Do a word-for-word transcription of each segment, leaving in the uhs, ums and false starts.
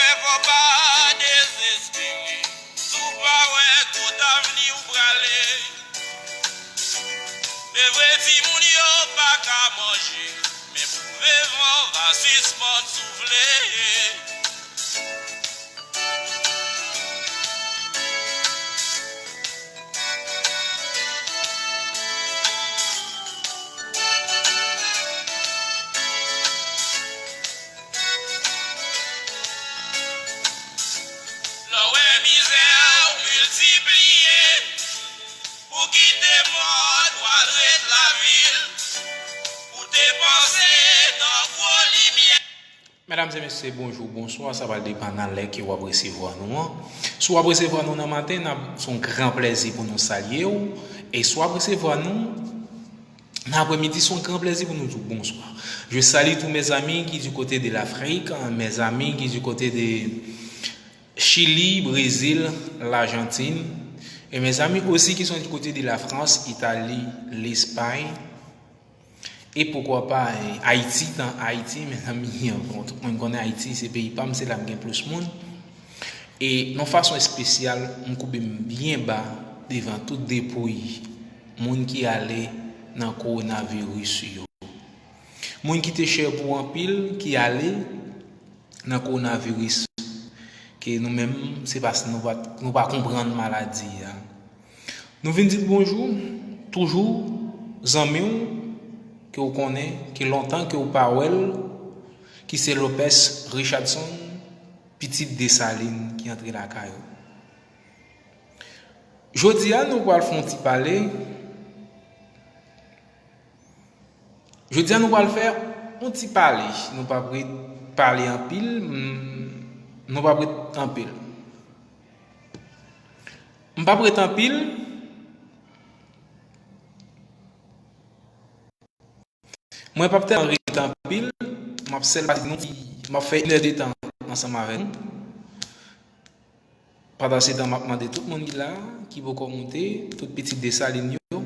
Fò pa dezespere, si w pa wè kote avni w prale. E vre, timoun yo pa ka manje, men pwouve van va sispann soufle. Lè w wè mizè a miltipliye, ou kite mòd, w al ret lavil, ou te panse nan gwo limyè. Medam e mesye, bonjou, bonswa, sa pral depann nan lè ke w ap resevwa nou an. Si w ap resevwa nou nan maten, n ap, se yon gran plèzi pou nou salye w. E si w ap resevwa nou nan aprèmidi, se yon gran plèzi pou nou di w bonswa. Je salue tous mes amis qui du côté de l'Afrique, mes amis qui du côté de Chili, Brésil, l'Argentine, et mes amis aussi qui sont du côté de la France, Italie, l'Espagne, et pourquoi pas, eh, Ayiti, tan Ayiti, mezanmi, bon, tout moun konnen Ayiti, se peyi pa m, se la m gen plis moun. E nan fason espesyal, m koube m byen ba devan tout depouy moun ki ale nan kowonaviris yo. Moun ki te chè pou anpil, ki ale nan kowonaviris, ke nou menm, se paske nou pa, nou pa konprann maladi a. Nou vin di l bonjou, toujou, zanmi w, ke w konnen, ke lontan ke w pa wè l, ki se Lopez Richardson, pitit Desalin ki antre lakay ou. Jodi a, nou pral fè yon ti pale. Jodi a, nou pral fè yon ti pale. Nou p ap ret pale anpil. Mm, nou p ap ret anpil. M p ap ret anpil. Mwen p ap tèlman ret anpil. M ap sèl pase nou ti, m ap fè inèdtan ansanm avè nou. Pandan se tan, m ap mande tout moun ki la, ki poko moute, tout pitit Desalin yo.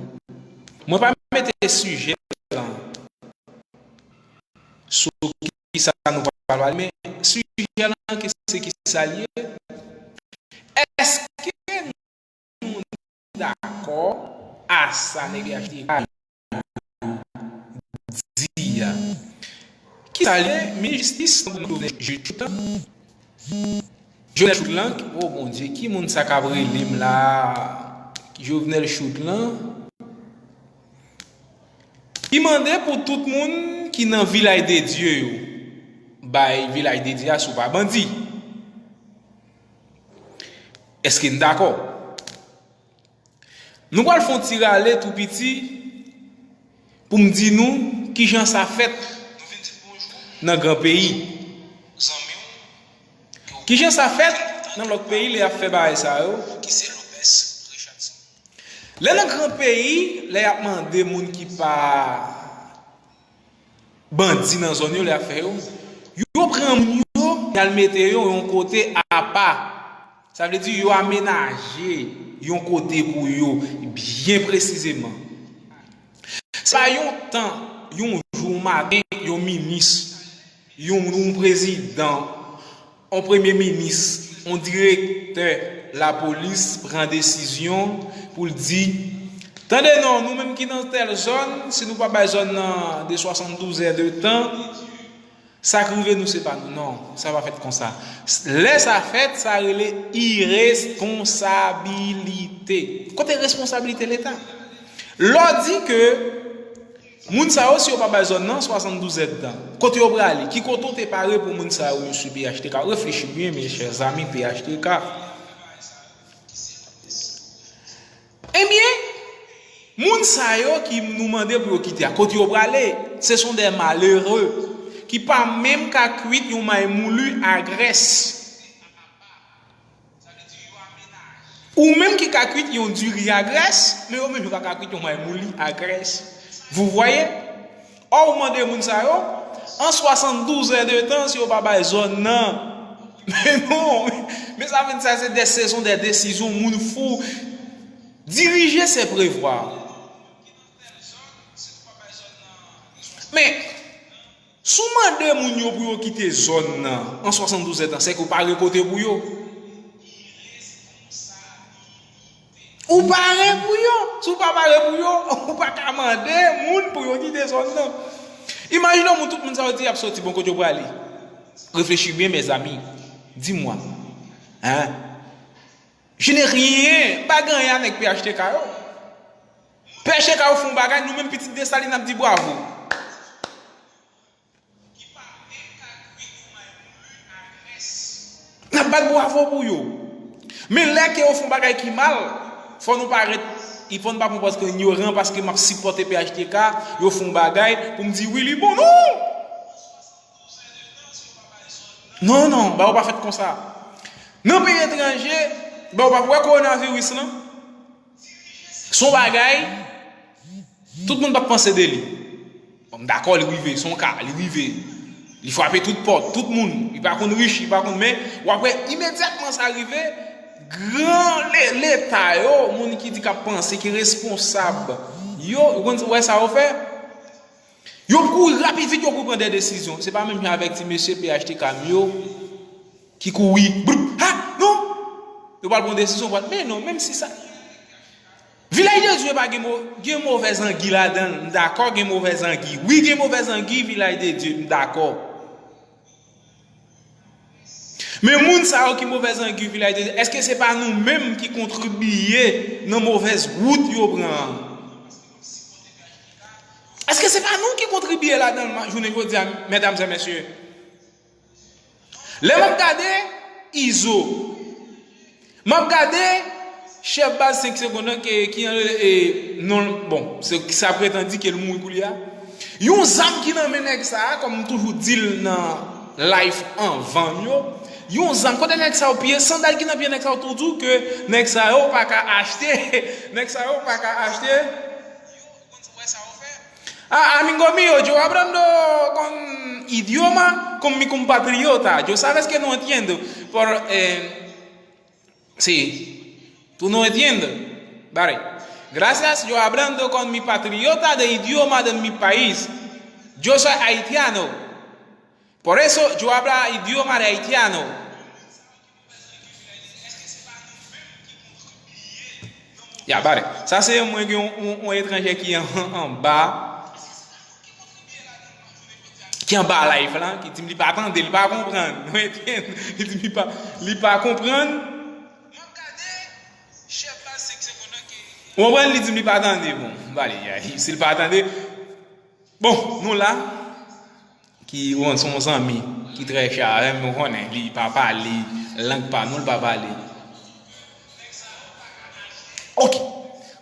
Mwen pa mete sijè lan sou kisa nou pral pale, men sijè lan ke se kisa l ye. Èske nou dakò a sa nèg P H T K yo di a? Kisa l ye? Minis jistis, tankou Jovenel Joutlan. Jovenel Joutlan, oh Bondye, ki moun sa k ap rele m la? Jovenel Joutlan. Li mande pou tout moun ki nan Vilaj de Dye yo bay Vilaj de Dye a si w pa bandi. Èske n dakò? Nou pral fè yon ti rale tou piti pou m di nou kijan sa fèt nan gran peyi. Kijan sa fèt nan lòt peyi lè y ap fè bagay sa yo? Lè nan gran peyi, lè y ap mande moun ki pa bandi nan zòn yo, lè y ap fè yo, yo pran moun yo, y al mete yo yon kote apa. Sa vle di yo amenaje yon kote pou yo, byen presizeman. Se pa yon tan, yon jou maten, yon minis, yon, yon prezidan, yon premye minis, yon direktè lapolis pran desizyon pou l di, tande non, nou menm ki nan tèl zòn, si nou pa bay zòn nan de swasanndouz è de tan, sa k rive nou se pa nou. Non, sa pa fèt konsa. Lè sa fèt, sa rele iresponsabilite. Kote responsablite Leta? Lè w di ke moun sa yo, si yo pa bay zòn nan swasanndouz èdtan, kote yo prale? Ki kote w te pare pou moun sa yo, mesye P H T K? Reflechi byen, mes chers amis P H T K. Ebyen, moun sa yo ki nou mande pou yo kite a, kote yo prale? Ce sont des malheureux ki pa menm ka kwit yon may mouli a grès. Ou menm ki ka kwit yon diri a grès, men yo menm yo pa ka kwit yon may mouli a grès. Vous voyez? Ò, ou mande moun sa yo, an swasanndouz è de tan, si yo pa bay zòn nan. Men non, men sa vin sa, se de, se sont des décisions moun fou. Diriger, c'est prévoir. Men, Si w mande moun yo pou yo kite zòn nan an swasanndouz èdtan, sèke w pare kote pou yo. Ou pare pou yo. Si w pa pare pou yo, ou pa ka mande moun pou yo kite zòn nan. Imajine yon moun, tout moun sa yo di y ap soti, bon, kote yo prale? Reflechi byen, mezanmi. Di mwa. Hein? Je n'ai rien, m pa gen anyen avèk P H T K yo. P H T K yo fè yon bagay, nou menm pitit Desalin n ap di bravo. N ap bat bravo pou yo. Men lè ke yo fè yon bagay ki mal, fò nou pa ret, fò nou pa pran pòz ke inyoran paske m ap sipòte P H T K, yo fè yon bagay pou m di wi li bon, non! Non, non, bagay yo pa fèt konsa. Nan peyi etranje, bagay yo pa, wè kowonaviris lan, se yon bagay, tout moun p ap panse de li. Bon, m dakò, li rive, se yon ka, li rive. Li frape tout pòt, tout moun. Li pa konn rich, li pa konn, men w ap wè imedyatman sa rive, gran le-, leta yo, moun ki di k ap panse, ki responsab yo, ou konn wè sa yo fè? Yo kouri rapid vit, yo kouri pran de desizyon. Se pa menm jan avèk ti mesye P H T K m yo ki kouri, bloup, ha, non! Yo pral pran desizyon, pral, men non, menm si sa. Vilaj de Dye pa gen mo-, gen movèz angi ladan l, m dakò, gen movèz angi. Wi, gen movèz angi, Vilaj de Dye, m dakò. Men moun sa yo ki movèz angi Vilaj de Dye, èske se pa nou menm ki kontribiye nan movèz wout yo pran an? Èske se pa nou ki kontribiye ladan l, jounen jodi a, medam e mesye? Lè m ap gade Izo, m ap gade chèf baz senk segonn nan ke, ki an, e, non, bon, se, sa pretann di ke l mouri koulye a. Yon zam ki nan men nèg sa a, kòm m toujou di l nan live anvan m yo, yon zam, kote nèg sa yo piye, sandal ki nan pye nèg sa yo tou di w ke nèg sa yo pa ka achte, nèg sa yo pa ka achte. Ah, amigo mío, yo hablando con idioma con mi compatriota. Yo sabes que no entiendo. Por, eh, sí. Tú no entiendes. Vale. Gracias, yo hablando con mi patriota de idioma de mi país. Yo soy haitiano. Por eso yo habla idioma de haitiano. Ya, bare. Sa se mwen gen yon, yon, yon etranje ki an, anba, ki anba live lan, ki di m li pa tande, li pa konprann. Li di m li pa, li pa konprann. Ou konprann, li di m li pa tande. Bon, bale, si l pa tande, bon, nou la, ki, bon, se yon zanmi ki trè chè avè m, ou konnen, li pa pale, lang pa nou, li pa pale. Ok.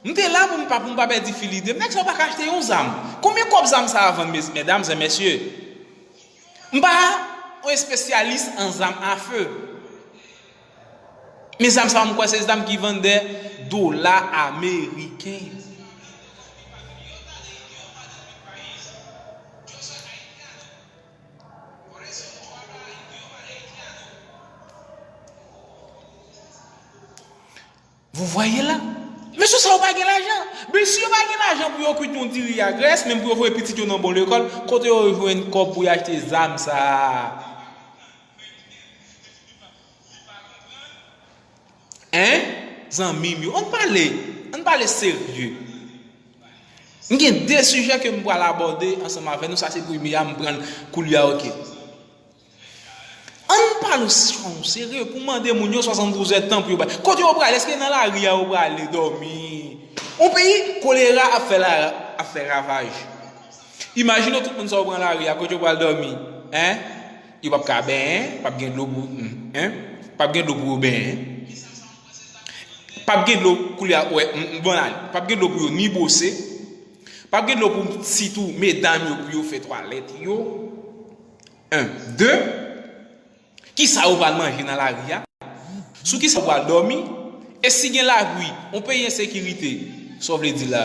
M te la pou m pa, pou m pa pèdi fil ide m. Nèg sa yo pa ka achte yon zam. Konbyen kòb zam sa a vann, mes-, medam e mesye? M pa yon espesyalis an zam afe. Men zam sa yo, m kwè se zam ki vann de dola ameriken. Vous voyez là? Mesye sa yo pa gen lajan. Mesye yo pa gen lajan pou yo kwit yon diri a grès, menm pou yo voye pitit yo nan bon lekòl, kote yo jwenn kòb pou yo achte zam sa a? Hein? Zanmi m yo, ann pale, ann pale serye. M gen de sijè ke m pral abòde ansanm avè nou, sa se premye a, m pran l koulye a, ok. Ann pale yon serye pou mande moun yo swasanndouz èdtan pou yo bay. Kote yo prale? Èske nan lari a yo prale dòmi? Yon peyi kolera ap fè la, ap fè ravaj. Imajine w, tout moun sa yo pran lari a, kote yo pral dòmi? Hein? Yo p ap ka benyen, p ap gen dlo pou, hmm, hein? P ap gen dlo pou yo benyen. P ap gen dlo, koulye a, wè, m, m, bon, ale. P ap gen dlo pou yo ni bwose. P ap gen dlo pou sitou medam yo, pou yo fè twalèt yo. En. De, kisa yo pral manje nan lari a? Sou kisa yo pral dòmi? E si gen lapli, yon peyi ensekirite, sa w vle di la?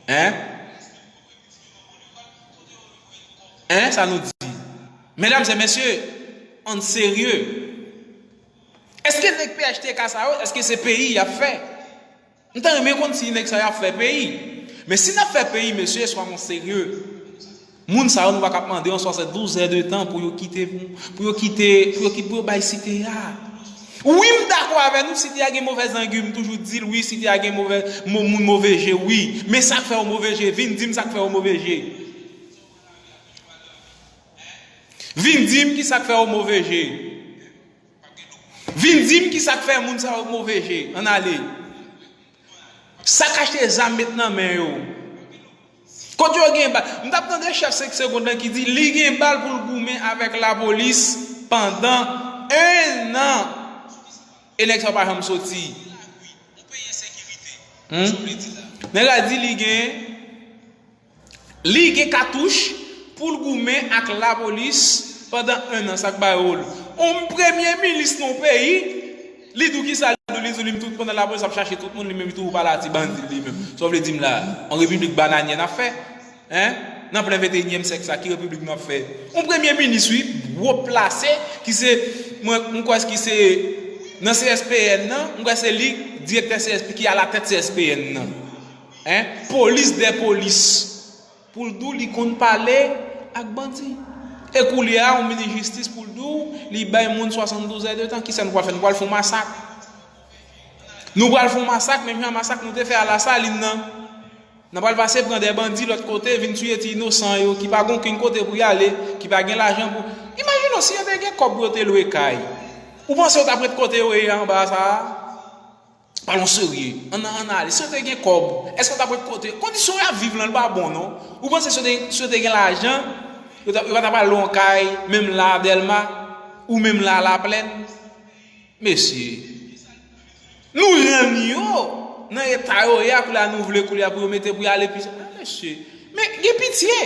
Hein? Hein, sa nou di? Medam e mesye, ann serye. Èske nèg P H T K sa yo, èske se peyi y ap fè? M ta renmen konn si nèg sa yo ap fè peyi. Men si n ap fè peyi, mesye, soyons sérieux. Moun sa yo, nou pa ka ap mande yon swasanndouz è de tan pou yo kite, pou yo kite, pou yo kite, pou yo bay site a. Wi, m dakò avè nou, site a gen movèz angi, m toujou di l, wi, site a gen movè, mo- moun move je, wi. Men sa k fè yo move je, vin di m sa k fè yo move je. Vin di m ki sa k fè yo move je. Vin di m ki sa k fè moun sa yo move je. Ann ale. Sa k achte zam met nan men yo. Kot yo gen bal? M t ap tande chèf senk segonn nan ki di li gen bal pou l goumen avèk lapolis pandan enn an. E nèg sa yo pa janm soti. Hmm? Nèg la di li gen Li gen katouch pou l goumen ak lapolis pandan enn an, sa k ba yo l. On premye minis nan yon peyi, li di w kisa l di w, li di w li menm tout pandan lapolis ap chache tout moun, li menm li toujou pale a ti bandi li menm. Sa w vle di m la, on repiblik bananyè n ap fè? Hein? Nan plen venteyinyèm syèk sa, ki repiblik n ap fè? On premye minis, wi, wo plase, ki se, mwen, m kwè ki se nan C S P N nan, m kwè se li, direktè C S P, ki alatèt C S P N nan. Hein? Polis dè polis. Pou l di w li konn pale ak bandi. E koulye a, yon minis jistis pou l di w li bay moun swasanndouz è de tan. Kisa nou pral fè? Nou pral fè yon masak. Nou pral fè yon masak, menm jan masak nou te fè a Lasalin nan. N a pral pase pran de bandi lòt kote, vin tiye ti inosan yo, ki pa gen okenn kote pou y ale, ki pa gen lajan pou. Imajine w, si yo te gen kòb pou yo te lwe kay. Ou panse yo t ap ret kote yo ye anba sa a? Palon serye. Ann, ann ale. Si yo te gen kòb, èske yo t ap ret kote? Kondisyon y ap viv lan, li pa bon, non. Ou panse si yo te, si yo te gen lajan, yo t ap, yo pa t ap al lwe yon kay, menm la a Dèlma, ou menm la a Laplèn? Mesye, nou rann yo nan eta yo ye a, koulye a nou vle koulye a pou yo mete pou y ale pi. Ah, mesye, men gen pitye.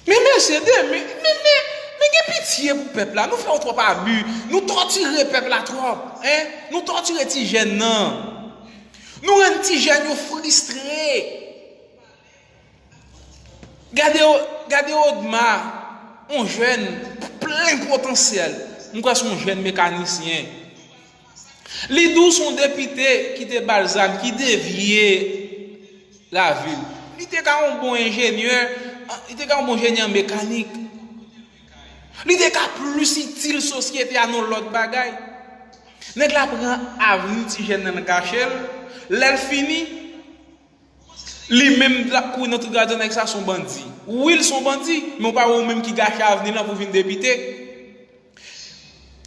Men mesye, de, men, men, men, men gen pitye pou pèp la. Nou fè yo twòp abi. Nou tòtire pèp la twòp. Hein? Nou tòtire ti jèn nan. Nou rann ti jèn yo fristre. Gade, gade Odma, yon jèn plen potansyèl. M kwè se yon jèn mekanisyen. Li di w se yon depite ki te ba l zam, ki devye lavil. Li te ka yon bon enjenyè, li te ka yon bon enjenyè mekanik. Li te ka plis itil sosyete a nan lòt bagay. Nèg la pran avni ti jèn nan, l kache l. Lè l fini, li menm l ap kouri nan tout radyo, nèg sa se yon bandi. Wi, l se yon bandi, men w pa wè ou menm ki gache avni l lan pou vin depite.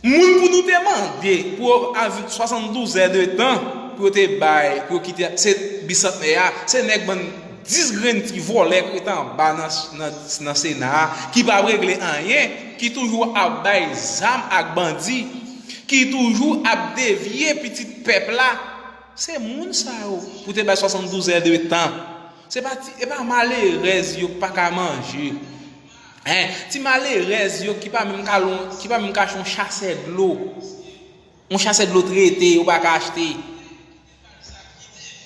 Moun pou nou te mande pou yo avèk swasanndouz è de tan pou yo te bay, pou yo kite se bisantnè a, se nèg bann dis grenn ti vòlè k ret anba nan, nan, nan Sena a, ki p ap regle anyen, ki toujou ap bay zam ak bandi, ki toujou ap devye pitit pèp la. Se moun sa yo pou te bay swasanndouz è de tan. Se pa ti, e pa malerèz yo k pa ka manje. Hein, ti malerèz yo ki pa menm ka lon, ki pa menm ka achte yon chasè dlo. Yon chasè dlo trete, yo pa ka achte.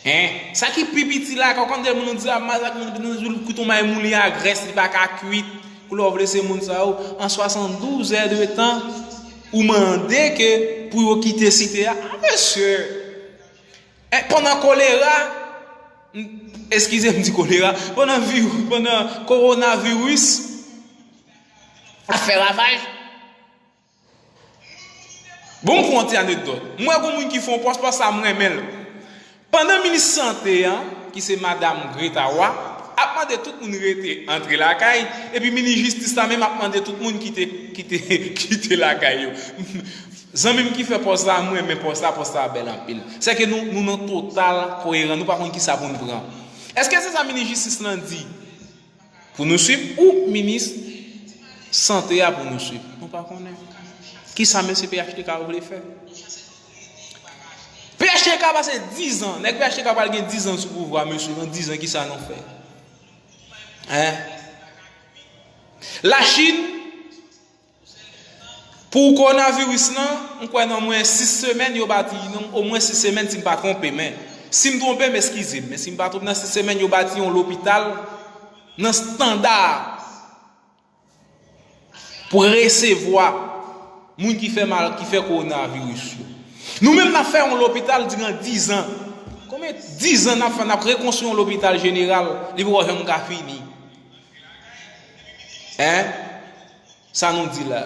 Hein, sa ki pi piti la, kan w konn de moun di ap masak moun, moun di l koute yon may mouli a grès, li pa ka kwit. Koulè w vle se moun sa yo, an swasanndouz è de tan, ou mande ke pou yo kite site a. Ah, mesye. Eh, pandan kolera, m, eskize m di kolera, pandan vi, pandan kowonaviris ap fè ravaj. Bon, m pran yon ti anekdòt. M wè gon moun ki fè yon pòs, pòs sa m renmen l. Pandan minis sante an, ki se madam Greta Roy, ap mande tout moun rete, antre lakay, epi minis jistis la menm ap mande tout moun kite, kite, kite lakay yo. Zanmi m ki fè pòs la, m renmen pòs la, pòs la bèl anpil. Sèke nou, nou nan total koyeran, nou pa konn kisa pou n pran. Èske se sa minis jistis lan di pou nou swiv ou minis sante a pou nou swiv? Nou pa konnen. Kisa mesye P H T K yo vle fè? P H T K pase dizan, nèg P H T K pral gen dizan sou pouvwa, mesye, nan dizan kisa nou fè? Hein? Lachin, pou kowonaviris lan, m kwè nan omwen sis semèn yo bati, nan omwen sis semèn si m pa twonpe, men si m twonpe, m eskize m, men si m pa twonpe, nan sis semèn yo bati yon lopital nan estanda pou resevwa moun ki fè mal, ki fè kowonaviris yo. Nou menm n ap fè yon lopital diran dizan. Konbyen dizan n ap fè, n ap rekonstwi yon lopital jeneral, li poko janm ka fini? Hein? Sa nou di la?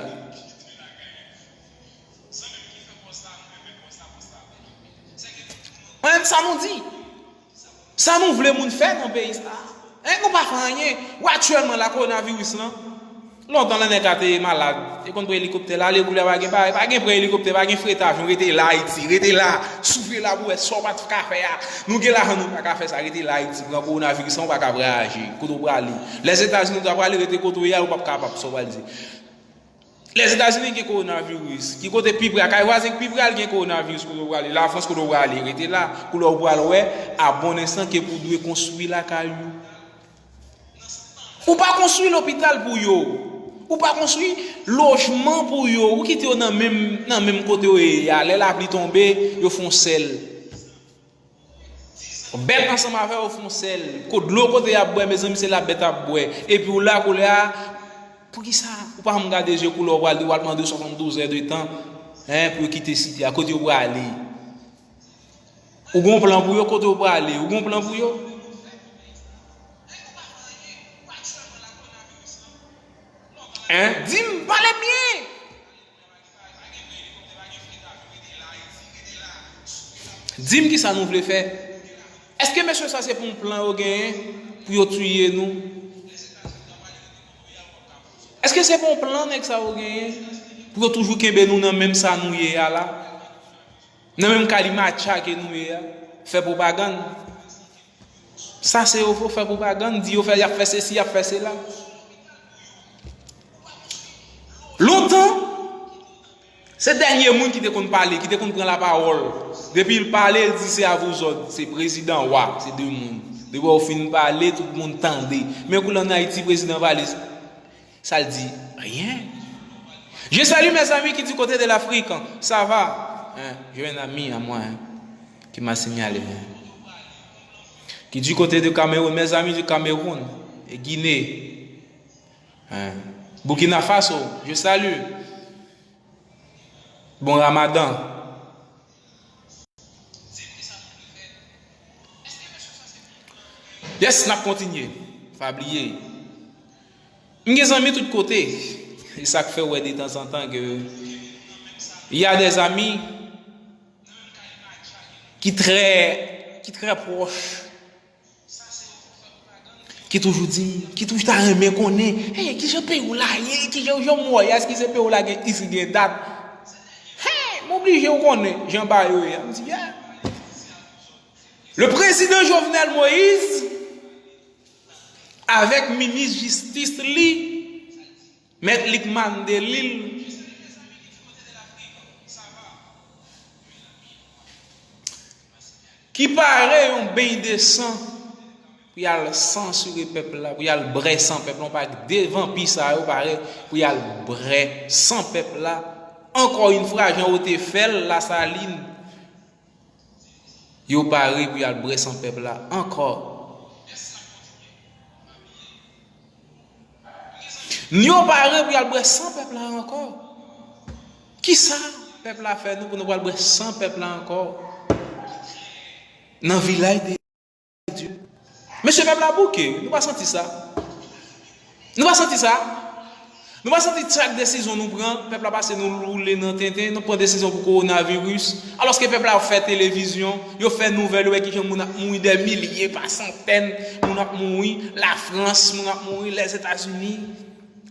Hein, sa nou di? Sa nou vle moun fè nan peyi sa? Hein, nou pa fè anyen. Ou aktyèlman la, kowonaviris lan. Lontan lè nèg la te malad, te konn pran elikoptè la, ale koulye a pa gen bagay, pa gen pran elikoptè, pa gen fret avyon, rete la Ayiti, rete la, soufle la pou wè sa w pa t ka fè a. Nou gen lajan nou pa ka fè sa, rete la Ayiti, pran kowonaviris lan, ou pa ka vwayaje, kote w prale? Lèzetazini ou ta prale, rete kote w ye a, ou p ap kapab, sa w pral di? Lèzetazini gen kowonaviris, ki kote pi pre a, kay vwazen ki pi pre a, l gen kowonaviris, kote w prale? Lafrans, kote w prale? Rete la, koulye a ou pral wè, a bon enstan ke pou dwe konstwi lakay ou. Ou pa konstwi lopital pou yo. Ou pa konstwi lojman pou yo. Ou kite yo nan menm, nan menm kote yo ye a. Lè lapli tonbe, yo fè yon sèl. Bèt ansanm avè yo fè yon sèl. Kot dlo kote y ap bwè, mezanmi, se la bèt ap bwè. Epi w la, koulye a, poukisa ou pa janm gade je koulye w pral di, w al mande swasanndouz è de tan, hein, pou yo kite site a, kote yo prale? Ou gon plan pou yo, kote yo prale? Ou gon plan pou yo? Hein? Di m, pale byen! Di m kisa nou vle fè. Èske mesye sa se pou yon plan yo genyen pou yo tiye nou? Èske se pou yon plan nèg sa yo genyen pou yo toujou kenbe nou nan menm sa nou ye a la? Nan menm kalimatcha ke nou ye a? Fè pwopagann. Sa se yo fè pwopagann, di yo fè, y ap fè sesi, y ap fè sela. Lontan, se dènye moun ki te konn pale, ki te konn pran lapawòl. Depi l pale, l di se avou zòd, se prezidan, wa, se de moun. Depi w fin pale, tout moun tande. Men koulye an Ayiti, prezidan pale, sa l di, rien. Je salue mes amis qui du côté de l'Afrique, ça va? Hein, j'ai un ami à moi, hein, qui m'a signalé, hein, qui du côté de Cameroun, mes amis du Cameroun et Guinée, hein, Burkina Faso, je salue. Bon Ramadan. Yes, n ap kontinye. Pa bliye. M gen zanmi tout kote. E sa k fè w wè detanzantan ke y a des amis ki trè, ki trè pwòch, ki toujou di, ki toujou ta renmen konnen, hey, kijan peyi w la ye, kijan, jan w wè, èske se peyi w la gen, isit gen dat? Hey, m oblije w konnen jan bagay yo ye a. M di, yeah. Le président Jovenel Moïse, avèk minis jistis li, Mèt Lucmane Delille, ki pare yon beny de san pou y al sansire pèp la, pou y al brè san pèp la, yon pakèt de vanpi sa yo pare pou y al brè san pèp la. Encore une fois, jan yo te fè l Lasalin, yo pare pou y al brè san pèp la ankò. Yo pare pou y al brè san pèp la ankò. Kisa pèp la fè nou pou nou pral brè san pèp la ankò? Nan vilaj de Dye. Mesye, pèp la bouke, nou pa santi sa? Nou pa santi sa? Nou pa santi chak desizyon nou pran, pèp la pase nou woule nan tenten, nou pran desizyon pou kowonaviris, alòske pèp la ap fè televizyon, yo fè nouvèl, yo wè kijan moun ap mouri dè milye pa santèn, moun ap mouri, Lafrans, moun ap mouri, Lèzetazini,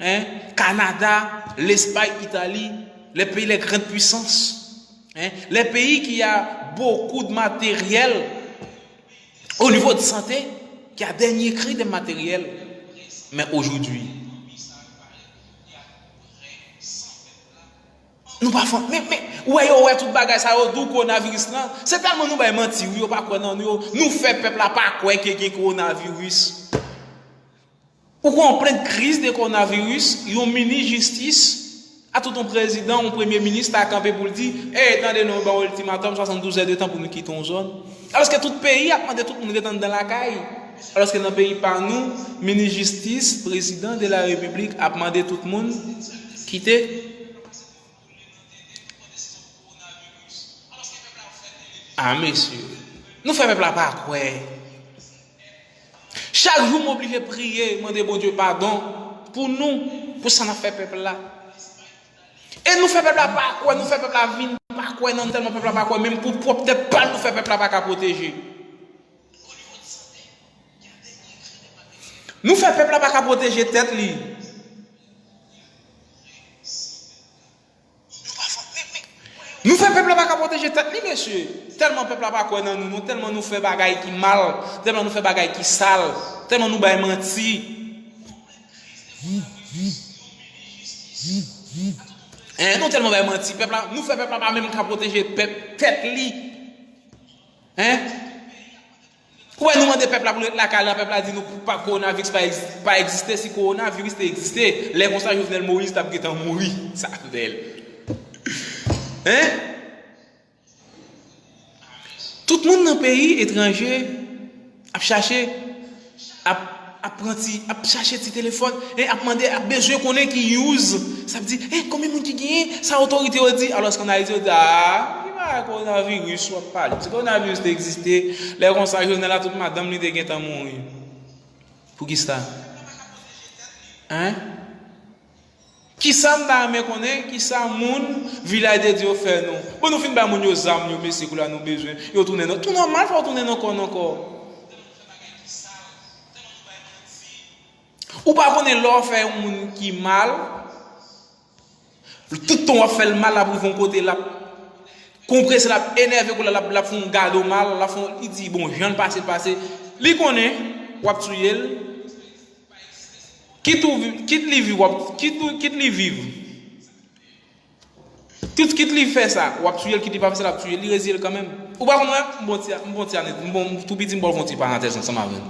hein, Kanada, Lespay, Itali, les pays, les grandes puissances, hein, les pays qui a beaucoup de matériel, au niveau de santé, qui a dernier cri de matériel. Men aujourd'hui, nou pa fè, men, men, ou wè yo wè tout bagay sa yo, di w kowonaviris lan, se tèlman nou bay manti, wi, yo pa kwè nan nou, yo, nou fè pèp la pa kwè ke gen kowonaviris. Ou kwè yon plent kriz de kowonaviris, yon minis jistis, a tout yon prezidan, yon premye minis ta kanpe pou l di, ey, tande non, ban yon iltimatòm, swasanndouz è de tan pou nou kite yon zòn. Alòske tout peyi ap mande tout moun ret anndan lakay. Alòske nan peyi pa nou, minis jistis, prezidan de la repiblik ap mande tout moun kite. A, mesye. Nou fè pèp la pa kwè. Chak jou m oblije priye, mande Bondye padon pou nou, pou sa n ap fè pèp la. E nou fè pèp la pa kwè, nou fè pèp la vin pa kwè nan nou, tèlman pèp la pa kwè, menm pou pwòp tèt pa l, nou fè pèp la pa ka pwoteje. Nou fè pèp la pa ka pwoteje tèt li. Nou fè pèp la pa ka pwoteje tèt li, mesye. Tèlman pèp la pa kwè nan nou, nou tèlman nou fè bagay ki mal, tèlman nou fè bagay ki sal, tèlman nou bay manti. Hein, nou tèlman bay manti, pèp la, nou fè pèp la pa menm ka pwoteje pèp, tèt li. Hein? Ou wè nou mande pèp la pou l ret lakay la, pèp la di nou pa, kowonaviris pa, egz- pa egziste. Si kowonaviris te egziste, lè konsa Jovenel Moïse t ap gentan mouri. Sa bèl. Hein? Tout moun nan peyi etranje ap chache, ap, ap pran ti, ap chache ti telefòn, e ap mande, ap bezwen konnen ki use. Sa ap di, e konbyen moun ki genyen, sa otorite yo di. Alòske ann Ayiti yo di, a, ki bagay kowonaviris w ap pale? Si kowonaviris te egziste, lè konsa Jovenel la tout madanm li te gentan mouri. Poukisa? Hein? Kisa m ta renmen konnen, kisa moun Vilaj de Dye fè nou? Bon, nou fin bay moun yo zam yo, mesye, koulye a nou bezwen yo tounen nan. Tou nòmal, fò w tounen nan kò n ankò. Ou pa konnen lè w fè yon moun ki mal, tout tan w ap fè l mal, l ap rive yon kote, l ap konprese, l ap enève, koulye a l ap, l ap fè yon gade w mal, l ap fè yon, li di, bon, jan l pase, l pase. Li konnen w ap touye l. Kit ou vi-, kit li viv, w ap, kit ou, kit li viv. Tout, kit li fè sa, w ap touye l, kit li pa fè sa, l ap touye l, li reziye l kanmenm. Ou pa konprann? M bon ti, m bon ti ane, m bon, m tou piti, m ba w fè yon ti parantèz ansanm avè l.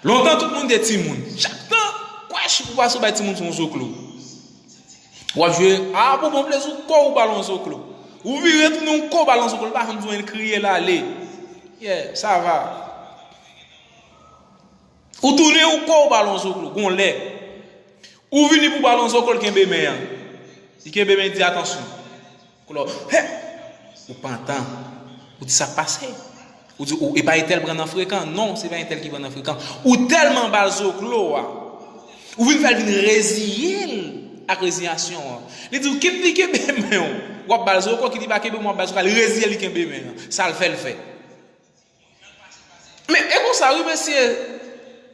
Lontan, tout moun te timoun. Chak tan, kwèch, ou pase, ou bay timoun se yon zoklo. W ap jwe, a, pou bon plezi, ou kò ou ba l yon zoklo. Ou vire tounen, ou kò ou ba l yon zoklo, li pa janm di w anyen, l kriye, l ale. Yeah, sa va. Ou tounen, ou kò ou ba l yon zoklo, gon lè. Ou vini pou ba l yon zoklo, l kenbe men an. Li kenbe men, li di, atansyon. Koulye a, hè! Ou pantan. Ou di, sa k pase? Ou di, ou, e pa entèl pran nan frekan? Non, se pa entèl ki pran nan frekan. Ou tèlman ba l zoklo a, ou vin fè l vin reziye l ak reziyasyon an. Li di w, kit li kenbe men w, w ap ba l zoklo, kit li pa kenbe men w, w ap ba l zoklo, li reziye l, li kenbe men an. Sa l fè, l fè. Men e konsa wi, mesye,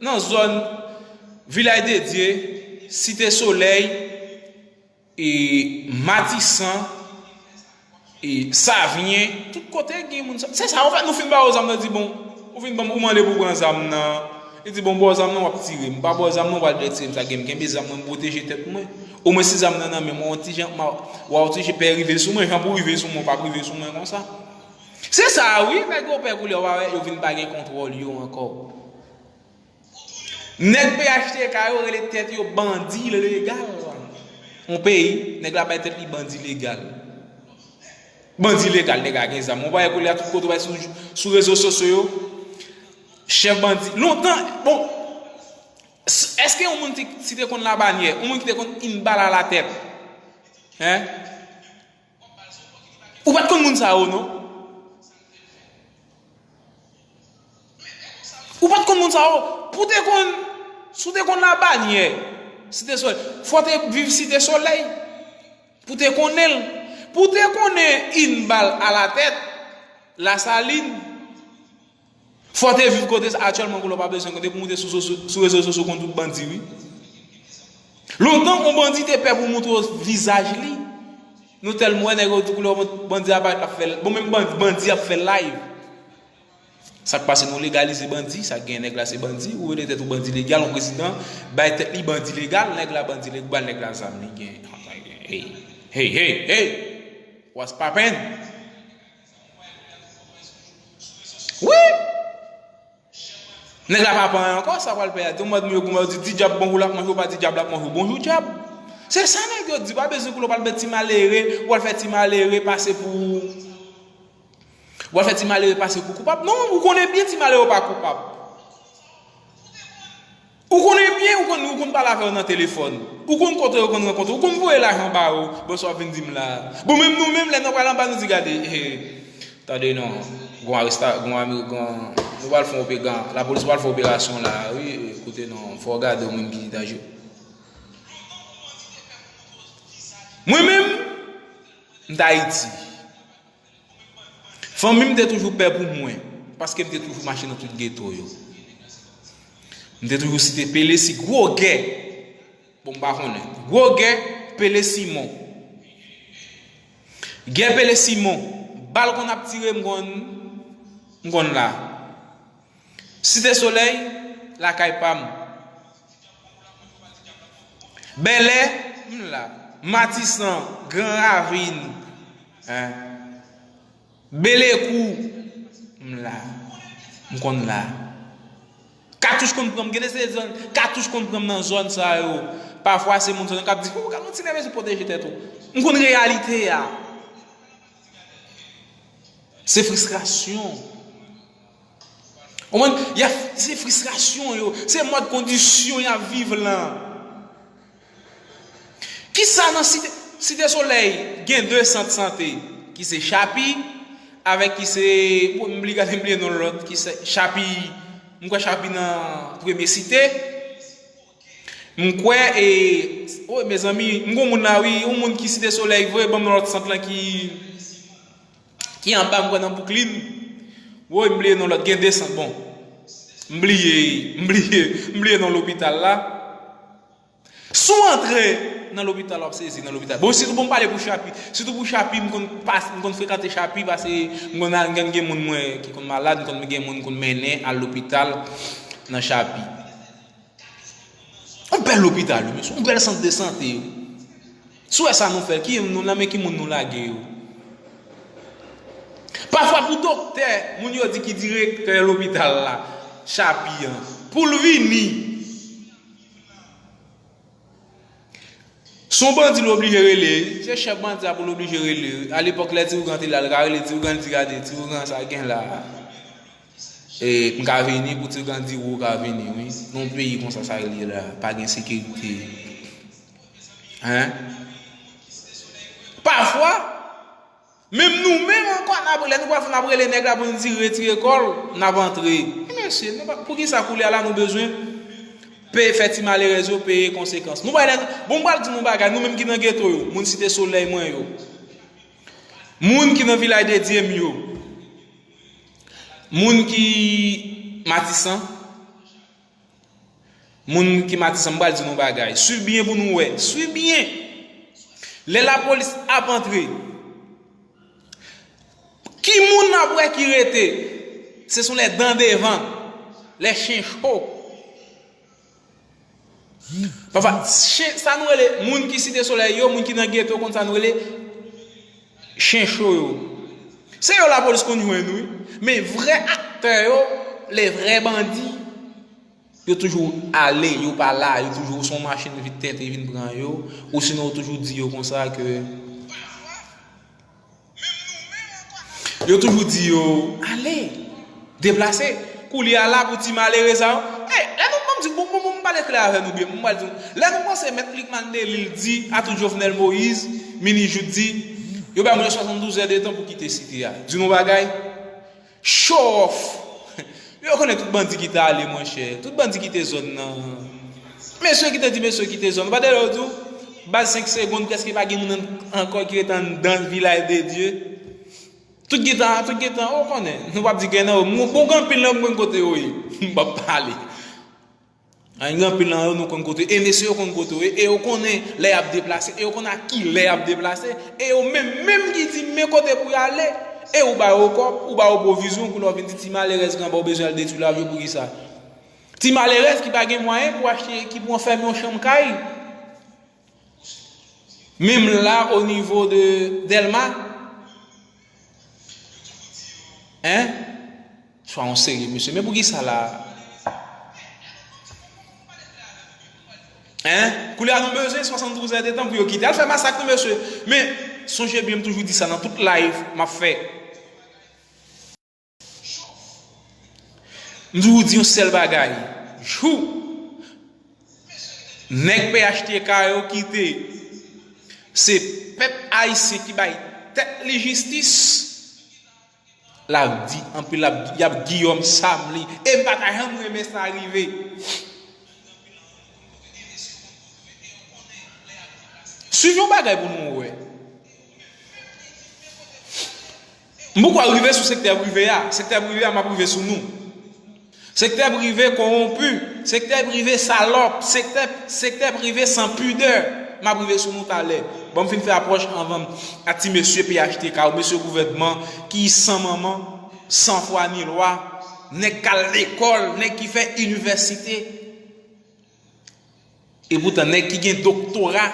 nan zòn Vilaj de Dye, Site Solèy, e Matisan, e Savyen, tout kote gen moun sa. Se sa, anfèt, nou fin ba yo zam nan, di, bon, ou fin ban m, ou mande pou pran zam nan. Li di, bon, ba w zam nan, w ap tire m. M pa ba w zam nan, w pral tire m. Sa gen, m kenbe zam mwen, m pwoteje tèt mwen. Omwen si zam nan nan men mwen, yon ti jan, m a, w a, yon ti jan pè rive sou mwen, jan pou rive sou mwen, w p ap rive sou mwen konsa. Se sa wi, nèg yo pè koulye a, w pa wè yo vin pa gen kontwòl yo ankò. Nèg P H T K yo rele tèt yo bandi legal. Yon peyi, nèg la bay tèt li bandi legal. Bandi legal, nèg la gen zam. Ou pa wè koulye a tout kote w wè sou, sou rezo sosyo yo, chèf bandi. Lontan, bon, s- èske yon moun ti- si te konn Labanyè, yon moun ki te konn Inbal Alatèt? Hein? Ou pa t konn moun sa yo, non? Ou pa t konn moun sa yo. Pou te konn, si w te konn Labanyè, Site Solèy, fò w te viv Site Solèy. Pou te konnen l. Pou te konnen Inbal Alatèt, Lasalin. Fò w te viv kote sa aktyèlman, koulye a w pa bezwen konte pou moute sou, sou, sou rezo sosyo konn tout bandi, wi. Lontan, yon bandi te pè pou montre w vizaj li. Nou tèlman wè nèg yo di koulye a bandi ap fè, bon, menm bandi, bandi ap fè live. Sa k pase, nou legalize bandi, sa k gen, nèg la se bandi, ou rele tèt ou bandi legal, yon prezidan, bay tèt li bandi legal, nèg la bandi legal, nèg la zam, li gen, hey, hey, hey, hey, what's poppin'? Wi! Nèg la pa pran ankò, sa pral pè a. Di mòd moun yo goumen, yo di, di dyab bonjou, l ap manje, ou pa di dyab, l ap manje w, bonjou dyab. Se sa nèg yo di, pa bezwen koulye w pral met ti malere, ou pral fè ti malere pase pou, ou pral fè ti malere pase pou koupab. Non, ou konnen byen ti malere pa koupab. Ou konnen byen, ou konn, ou konn pale avè yo nan telefòn. Ou konn kote yo konn rankontre, ou konn voye lajan ba yo, bon sa w ap vin di m la. Bon, menm nou menm, lè nou pral anba, nou di, gade, eh, Tande non, gon aresta, gon Amerikan, nou pral fè yon opera, lapolis pral fè operasyon la, wi, kote non, fò w gade w menm ki danje. Mwen menm, m t Ayiti. Fanmi m te toujou pè pou mwen, paske m te toujou mache nan tout geto yo. M te toujou site Pelesi, gwo gè. Bon, m pa konnen. Gwo gè, Pele Simon. Gè Pele Simon. Bal konn ap tire, m konn, m konn la. Site Solèy, lakay pa m. Bèlè, m la. Matisan, Gran Ravin. Hein. Belekou, m la. M konn la. Katouch konn pran m, gen de se zòn, katouch konn pran m nan zòn sa yo. Pafwa se moun zòn nan k ap di, "Ou ka yon ti nèg mesye pwoteje tèt ou." M konn reyalite a. Se fristrasyon. Ou konprann? Y ap, se fristrasyon yo. Se mòd kondisyon y ap viv lan. Kisa nan Site, Site Solèy gen de sant sante, ki se Chapi, avèk ki se, bon, m bliye gade, m bliye non lòt, ki se Chapi, m kwè Chapi nan Premye Site. M kwè, e, o, mezanmi, m gon moun la, wi, yon moun ki Site Solèy vre, ban m lòt sant lan ki, ki anba, m kwè nan Bouklin. Woy, m bliye non lòt, gen de sant, bon. M bliye, m bliye, m bliye non lopital la. Si w antre nan lopital, w ap sezi nan lopital. Bon, sitou pou m pale pou Chapi. Sitou pou Chapi, m konn pas, m konn frekante Chapi, paske m konn al, m konn gen moun mwen ki konn malad, m konn gen moun konn mennen al lopital nan Chapi. Yon bèl lopital, wi, mesye, yon bèl sant de sante, wi. Si w wè sa nou fè, ki nou nan men ki moun nou lage yo? Pafwa pou doktè, moun yo di ki direktè lopital la, Chapi an, pou l vini. Si yon bandi l oblije rele, se chèf bandi a pou l oblije rele. Alepòk, lè Ti Ougan te la, l ka rele Ti Ougan, l di, "Gade, Ti Ougan sa gen la. E, m ka vini," pou Ti Ougan di, "Ou ka vini, wi." Nan yon peyi konsa, sa rele la, pa gen sekirite. Hein? Pafwa, menm nou menm ankò, n ap, lè nou pral fè, n ap rele nèg la pou nou di retire kò l, n ap antre. Mesye, nou pa, poukisa koulye a la nou bezwen peye, fè ti malerèz yo peye konsekans? Nou pa, bon, m pral di nou yon bagay, nou menm ki nan geto yo, moun Site Solèy mwen yo, moun ki nan Vilaj de Dye m yo, moun ki Matisan, moun ki Matisan, m pral di nou yon bagay. Swiv byen pou nou wè. Swiv byen. Lè lapolis ap antre, ki moun n ap wè ki rete? Se sou lè dan devan, lè chen cho. Pafwa, chen, sa nou rele, moun ki Site Solèy yo, moun ki nan geto, konn sa nou rele chen cho yo. Se yo lapolis konn jwenn, wi. Men vrè aktè yo, le vrè bandi, yo toujou ale, yo pa la, yo toujou se yon machin vit tente vin pran yo, ou sinon yo toujou di yo konsa ke, yo toujou di yo, "Ale, deplase." Koulye a la pou ti malere sa yo, ey, lè nou, ban m di, bon, bon, bon, m pale klè avè nou byen, m pral di nou, lè nou panse Mèt Luc Mandelil di a tout Jovenel Moïse, minis Jouthe di, yo bay moun yo swasanndouz è de tan pou kite site a. Di nou bagay, show off. Yo konnen tout bandi ki t ale, monchè. Tout bandi kite zòn nan. Mesye ki te di mesye kite zòn. Ou pa tande lè yo di w, baz senk segonn, prèske pa gen moun an-, ankò ki rete anndan Vilaj de Dye. Tout gentan, tout gentan, ou konnen. Nou p ap di gen nan yo. Bon, bon, gen anpil nan yo, m konn kote yo ye. M p ap pale. Gen anpil nan yo, nou konn kote, e mesye yo konn kote yo ye, e yo konnen lè y ap deplase, e yo konnen a ki lè y ap deplase, e yo menm, menm ki di men kote pou y ale, e ou ba yo kòb, ou ba yo pwovizyon, kounye a w vin di ti malerèz gen anba w bezwen al detwi lavi w, poukisa? Ti malerèz ki pa gen mwayen pou achte, ki pou anfème yon chanm kay. Menm la, o nivo de Dèlma, hein? Swa yon serye, mesye. Men poukisa la? Hein? Koulye a nou bezwen swasanndouz è de tan pou yo kite. Al fè masak nou, mesye. Men, sonje byen, m toujou di sa nan tout live m ap fè. M toujou di yon sèl bagay. Jou nèg P H T K yo kite, se pèp ayisyen ki bay tèt li jistis. L ap di anpil, l ap, y ap Guillaume Sam li. E m pa ta janm renmen sa rive. Swiv yon bagay pou nou wè. M poko rive sou sektè prive a. Sektè prive a, m ap rive sou nou. Sektè prive kowonpi, sektè prive salòp, sektè, sektè prive san pidè. M ap rive sou nou talè. Ban m fin fè apwòch anvan m a ti mesye P H T K, mesye gouvènman ki san manman, san fwa ni lwa, nèg k al lekòl, nèg ki fè inivèsite. Epoutan, nèg ki gen doktora,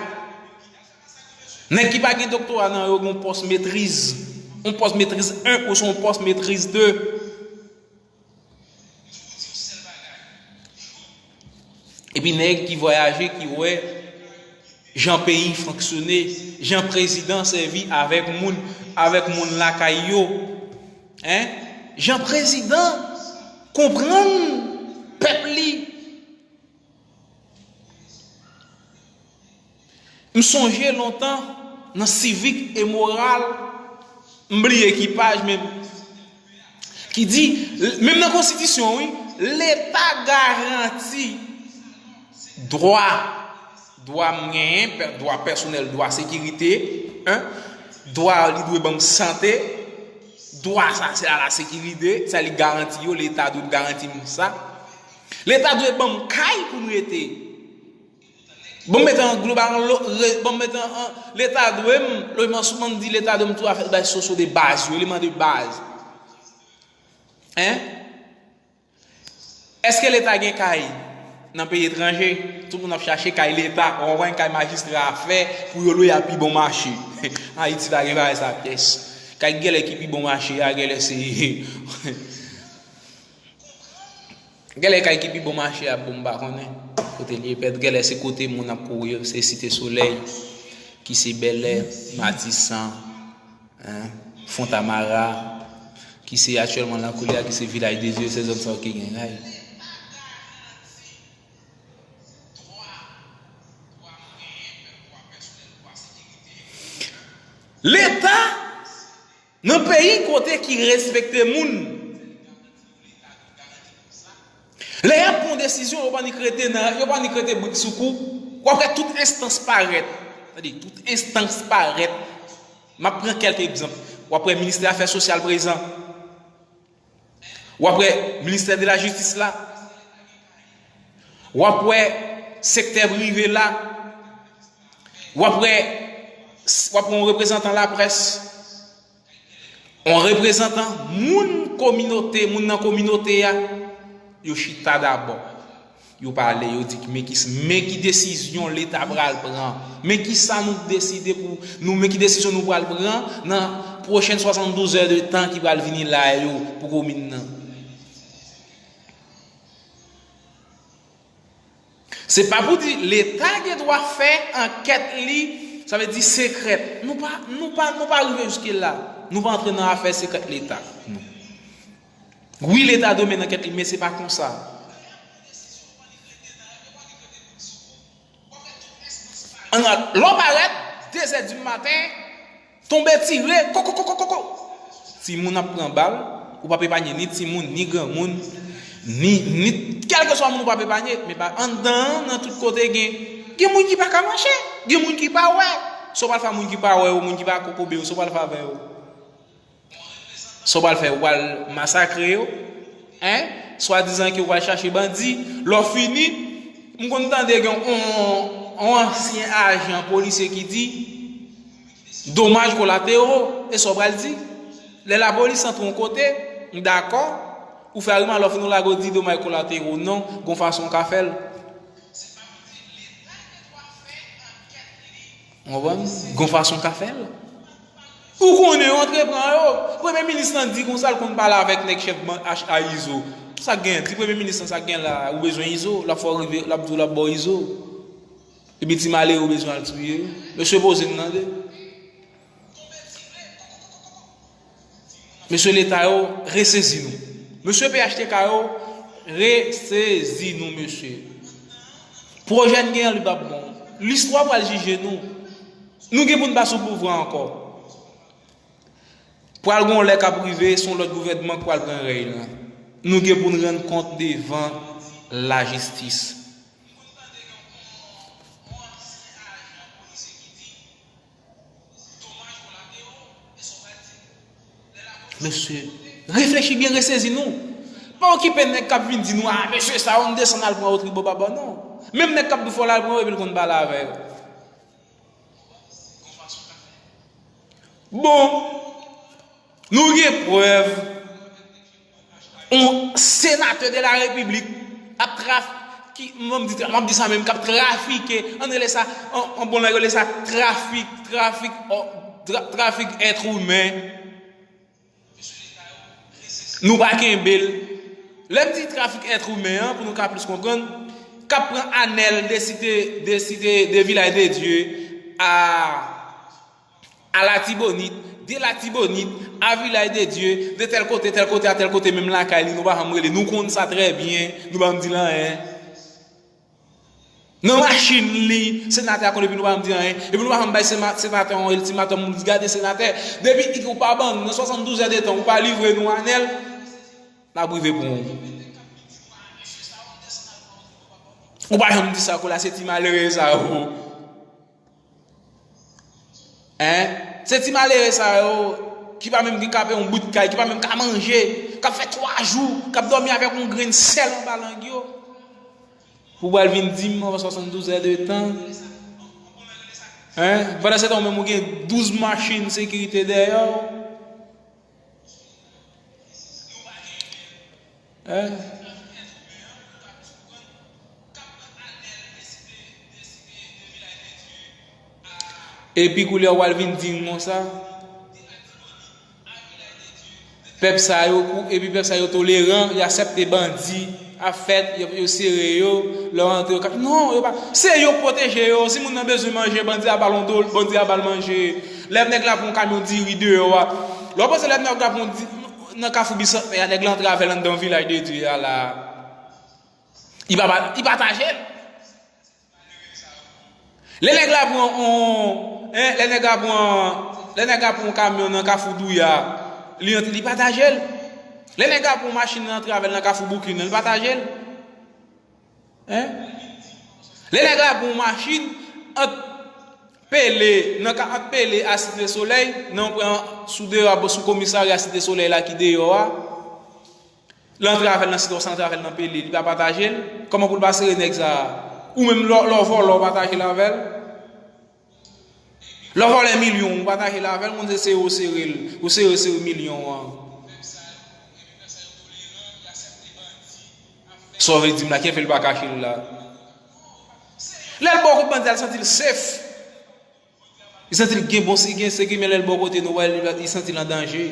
nèg ki pa gen doktora nan yo gen yon pòs metriz, yon pòs metriz en ouswa yon pòs metriz de. Epi nèg ki vwayaje, ki wè jan peyi fonksyone, jan prezidan sèvi avèk moun, avèk moun lakay yo. Hein? Jan prezidan konprann pèp li. M sonje lontan nan Sivik e Moral, m bliye ki paj, men ki di, menm nan konstitisyon, wi, Leta garanti dwa, dwa m genyen, pè- dwa pèsonèl, dwa sekirite, en, dwa li dwe ban m sante, dwa sa, se a la sekirite, sa li garanti yo, Leta dwe garanti m sa. Leta dwe ban m kay pou m rete. Bon, m mete an global, lo- re- bon, m mete an, an- Leta dwe m lojman sou, m di Leta dwe m tout afè bay sosyo de baz yo, eleman de baz. Hein? Èske Leta gen kay nan peyi etranje? Tout moun ap chache kay Leta, w konprann, kay majistra a fè pou yo lwe a pi bon mache. Ayiti pa gen bagay sa pyès. Kay gèlè ki pi bon mache a, gèlè se Gèlè kay ki pi bon mache a, bon, m pa konnen kote l ye. Pèt gèlè se kote moun ap kouri yo, se Site Solèy, ki se Bèlè, Matisan, en, Fontamara, ki se aktyèlman Lakoulye a, ki se Vilaj de Dye, se zòn sa yo ki gen kay. Leta nan peyi kote ki respekte moun. Lè y ap pran desizyon, yo pa nik rete nan, yo pa nik rete brik sou kou. W ap wè tout enstans parèt. Tande, tout enstans parèt. M ap pran kèlke egzanp. W ap wè ministè afè sosyal prezan. W ap wè ministè de la jistis la. W ap wè sektè prive la. W ap wè, w ap wè yon reprezantan laprès. Yon reprezantan moun kominote, moun nan kominote a, yo chita dabò. Yo pale, yo di men ki, men ki desizyon Leta pral pran. Men ki sa nou deside pou nou, men ki desizyon nou pral pran nan pwochèn swasanndouz è de tan ki pral vini la yo pou komin nan. Se pa pou di Leta gen dwa fè ankèt li, sa vle di sekrè. Nou pa, nou pa, nou pa rive jiske la. Nou pa antre nan afè sekrè Leta. Non. Wi, Leta dwe mennen ankèt li, men se pa konsa. An, lè w parèt, de zè di maten, tonbe tire, koko, koko, koko. Timoun ap pran bal, ou p ap epanye ni timoun, ni granmoun, ni, ni, kèlkeswa moun ou p ap epanye, men pa anndan an, nan tout kote gen, gen moun ki pa ka mache, gen moun ki pa wè. Sa w pral fè a moun ki pa wè yo, moun ki pa kokobe yo, sa w pral fè avè yo? Sa w pral fè, ou pral masakre yo? Hein? Swadizan ke ou pral chache bandi. Lè w fini, m konn tande gen yon, yon ansyen ajan polisye ki di, domaj kolatero, e sa w pral di? Lè lapolis antre yon kote, m dakò, ou fè agiman, lè w fini w lage w di domaj kolatero, non, gon fason w ka fè l. Ou konprann? Gon fason w ka fè l. Ou konnen yo antre pran yo. Premye minis lan di konsa l konn pale avèk nèg chèf ban-, H A Izo. Sa k gen? Di premye minis lan sa k gen la. Ou bezwen Izo? L ap fè w rive, l ap di w l ap ba w Izo. Epi ti malere ou bezwen al touye yo. Mesye poze n tande. Mesye Leta yo, resezi nou. Mesye P H T K yo, resezi nou, mesye. Pwojè n gen an, li p ap bon. Listwa pral jije nou. Nou gen pou n pa sou pouvwa ankò. Pral gen yon lè k ap rive, se yon lòt gouvènman k pral pran rèy lan. Nou gen pou n rann kont devan lajistis. Mesye, reflechi byen, resezi nou. Pa okipe nèg k ap vin di nou, "Ah, mesye, sa yo, n desann al pran yo tribò papa," non. Menm nèg k ap di w fò l al pran yo, epi l konn pale avè yo. Bon, nou gen prèv yon senatè de la repiblik ap traf-, ki, m ap di, m ap di sa menm, k ap trafike, ann rele sa, an, an bon lang, yo rele sa trafik, trafik, ò, tra-, trafik èt imen. Nou pa kenbe l. Lè m di trafik èt imen an, pou nou ka plis konprann, k ap pran Anèl de Site, de Site, de Vilaj de Dye a, a Latibonit, de Latibonit a Vilaj de Dye, de tèl kote, tèl kote, a tèl kote, menm lakay li, nou pa janm rele. Nou konn sa trè byen, nou pa janm di l anyen. Nan machin li, senatè a konn, epi nou pa janm di anyen. Epi nou pa janm bay sema-, senatè yon iltimatòm, nou di, "Gade senatè, depi ou pa ban nou, nan swasanndouz è de tan, ou pa livre nou Anèl, n ap rive pran w." Ou pa janm di sa, kou la, se ti malere sa yo. Hein? Se ti malere sa yo, ki pa menm gen kape yon bout kay, ki pa menm ka manje, k ap fè twa jou, k ap dòmi avèk yon grenn sèl anba lang yo. Pou pral vin di m, anvan swasanndouz è de tan. Hein? Pandan se tan, ou menm ou gen douz machin sekirite dèyè w. Hein? Epi koulye a w al vin di m konsa. Pèp sa yo kou, epi pèp sa yo toleran, y aksepte bandi ap fèt, yo, yo sere yo, lè w antre yo ka, non, yo pa, se yo k pwoteje yo, si moun nan bezwen manje, bandi a ba l yon do, bandi a ba l manje. Lè nèg la pran yon kamyon diri deyò a, lè w panse lè nèg la pran yon di-, nan Kafou Bisantnè a, nèg la antre avè l anndan Vilaj de Dye a la. Li pa, li pataje l. Lè nèg la pran on, hein, lè nèg la pran, lè nèg la pran yon kamyon nan Kafou Douya, li antre, li pataje l. Lè nèg la pran yon machin nan antre avè l nan Kafou Boukin nan, li pataje l. Hein? Lè nèg la pran yon machin ant Pele, nan ka ant Pele a Site Solèy, nan yon pwen sou deyò a, sou komisarya Site Solèy la ki deyò a. L antre avè l nan Site, w sa antre avè l nan Pele, li pa pataje l. Kòman pou l pa sere nèg sa a? Ou menm lè w, lè w vòlè, w pataje l avè l. Lè w vòlè milyon, ou pataje l avè l, konn se sere w sere l, ou sere, sere milyon an. Sa w vle di m la, ki fè l pa kache l la? Lè l bò kot bandi a, l santi l safe. Li santi l gen bon, si gen sekirite, men lè l bò kote nou, wè, li, li santi l an danje.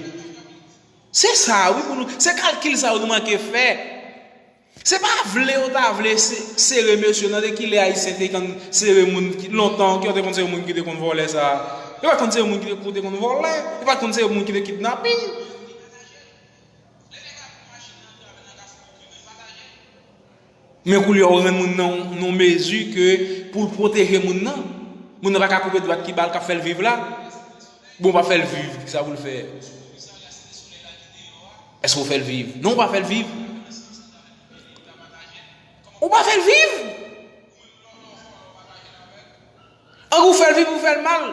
Se sa, wi, pou nou, se kalkil sa yo nou manke fè. Se pa vle yo ta vle se-, sere mesye nan, de kilè Ayisyen te konn sere moun ki, lontan, ki yo te konn sere moun ki te konn vòlè sa. Yo pa t konn sere moun ki te, ki te konn vòlè. Yo pa t konn sere moun ki te kidnapin. Men koulye a, ou rann moun nan yon mezi ke pou l pwoteje moun nan. Moun nan pa ka koupe dwat ki ba l, k ap fè l viv la. Bon, w pa fè l viv, kisa pou l fè? Èske w fè l viv? Non, w pa fè l viv. Ou pa fè l viv. An ou fè l viv, ou fè l mal.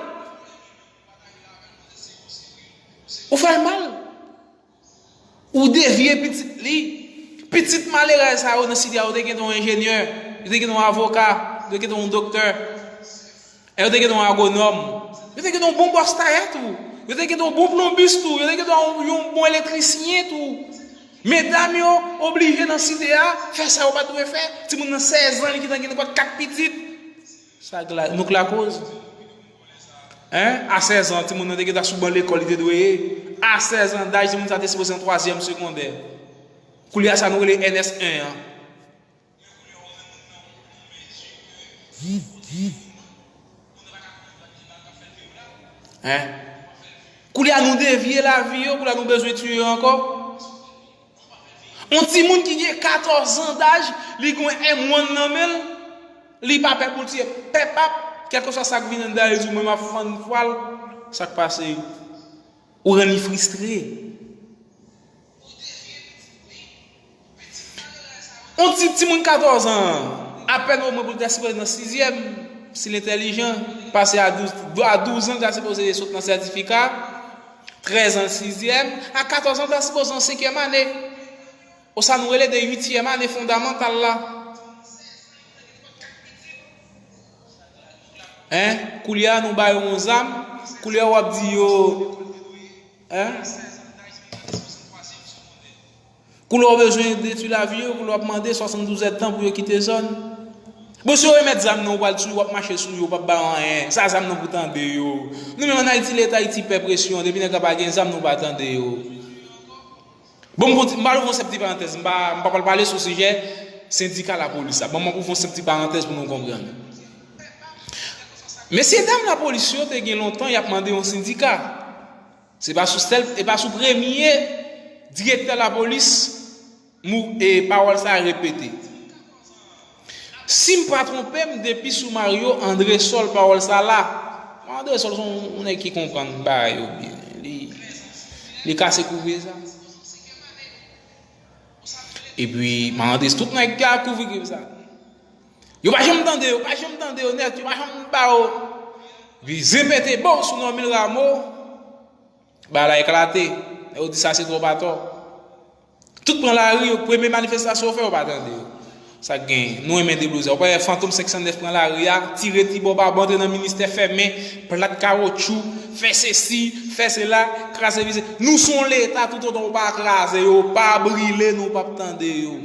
Ou fè l mal. Ou devye pitit li. Pitit malere sa yo nan site a, yo te gen yon enjenyè, yo te gen yon avoka, yo te gen yon doktè, e yo te gen yon agwonòm. Yo te gen yon bon bòs tayè tou. Yo te gen yon bon plonbis tou. Yo te gen yon, yon bon elektrisyen tou. Medam yo oblije nan site a fè sa yo pa t dwe fè. Timoun nan sèz an, li gentan gen nenpòt kat pitit. Sa k la, nou k lakoz. Hein? A sèz an, timoun nan te gentan sou ban lekòl, li te dwe ye. A sèz an daj, timoun sa te sipoze an twazyèm segondè. Koulye a sa nou rele N S en an. Hein? Koulye a nou devye lavi yo, koulye a nou bezwen tiye yo ankò. Yon timoun ki gen katòz an daj, li gen M one nan men l, li pa pè pou l tiye. Pèp ap, kèlkeswa sa k vin anndan, li di, "Mwen, m ap fann pwa l." Sa k pase? Ou rann li fristre. On ti timoun katòz an, apèn omwen pou l ta sipoze nan sizyèm, si l entèlijan, pase a douz, a douz an, l ta sipoze sot nan sètifika, trèz an sizyèm, a katòz an, l ta sipoze an senkyèm ane. Ou sa nou rele de uityèm ane fondamantal la. Hein? Koulye a nou ba yo yon zam, koulye a w ap di yo, hein? Koulye a w bezwen detwi lavi yo, koulye a w ap mande swasanndouz èdtan pou yo kite zòn. Bon, si yo remèt zam nan, ou pral sou yo, w ap mache sou yo, w p ap ba yo anyen. Sa zam nan pou tande yo. Nou menm ann Ayiti, lè Ayiti pè presyon, depi nèg la pa gen zam, nou pa tande yo. Bon, m konti-, m pral ouvri yon sèl ti parantèz. M pa, m pa pral pale sou sijè sendika lapolis la. Bon, m ap ouvri yon sèl ti parantèz pou nou konprann. Mesye dam lapolis yo te gen lontan y ap mande yon sendika. Se pa sou sèl, e pa sou premye direktè lapolis mou, e pawòl sa a repete. Si m pa twonpe m, depi sou Mario Andrésol pawòl sa la. Andrésol se yon, yon nèg ki konprann bagay yo byen. Li, li kase kouvri sa. Epi, Mario Andrésol, tout nèg ki ap kouvri sa. Yo pa janm tande, yo pa janm tande yo nèt, yo pa janm ba yo. Epi, zen pete, bon, sou Normil Rameau. Bagay la eklate. Yo di sa se twòp atò. Tout pran lari, yo, premye manifestasyon yo fè, yo pa tande yo. Sa k genyen? Nou renmen deblozay. Ou pa wè Fantom senk san nèf pran lari a, tire ti bò pa bò, antre nan ministè fèmen, plat kawotchou, fè sesi, fè sela, kraze vize. Nou se yon leta, toutotan ou pa kraze yo, ou pa brile nou, ou p ap tande yo.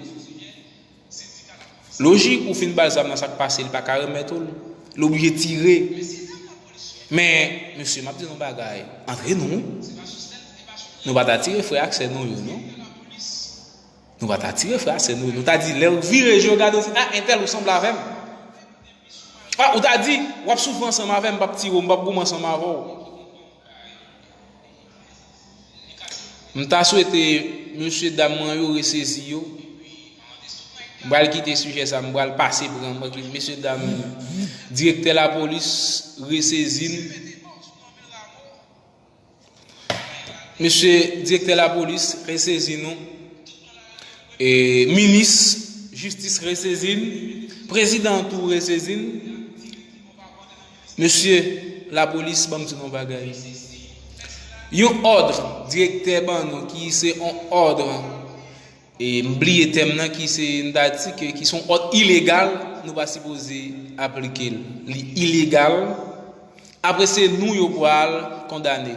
Lojik, ou fin ba l zam nan, sa k pase, li pa ka remèt ou l. Li oblije tire. Men, mesye, m ap di nou bagay. Antre nou. Nou pa ta tire frè ak sè nou yo, non. Nou pa ta tire frè ak sè nou yo. Nou ta di, lè w vire je w gade, w di, ah, entèl, ou sanble avè m. Ah, ou ta di, w ap soufri ansanm avè m, m p ap tire w, m p ap goumen ansanm avè w. M ta swete mesye dam mwen yo resezi yo. M pral kite sijè sa, m pral pase pran, m pral kite mesye dam direktè lapolis resezi n. Mesye direktè lapolis resezi nou. E minis jistis resezi n. Prezidan tou resezi n. Mesye lapolis, ban m di nou yon bagay. Yon òd direktè ban nou ki se yon òd, e m bliye tèm nan, ki se, m ta di ke, ki se yon òd ilegal, nou pa sipoze aplike l. Li ilegal. Apre se nou yo pral kondane.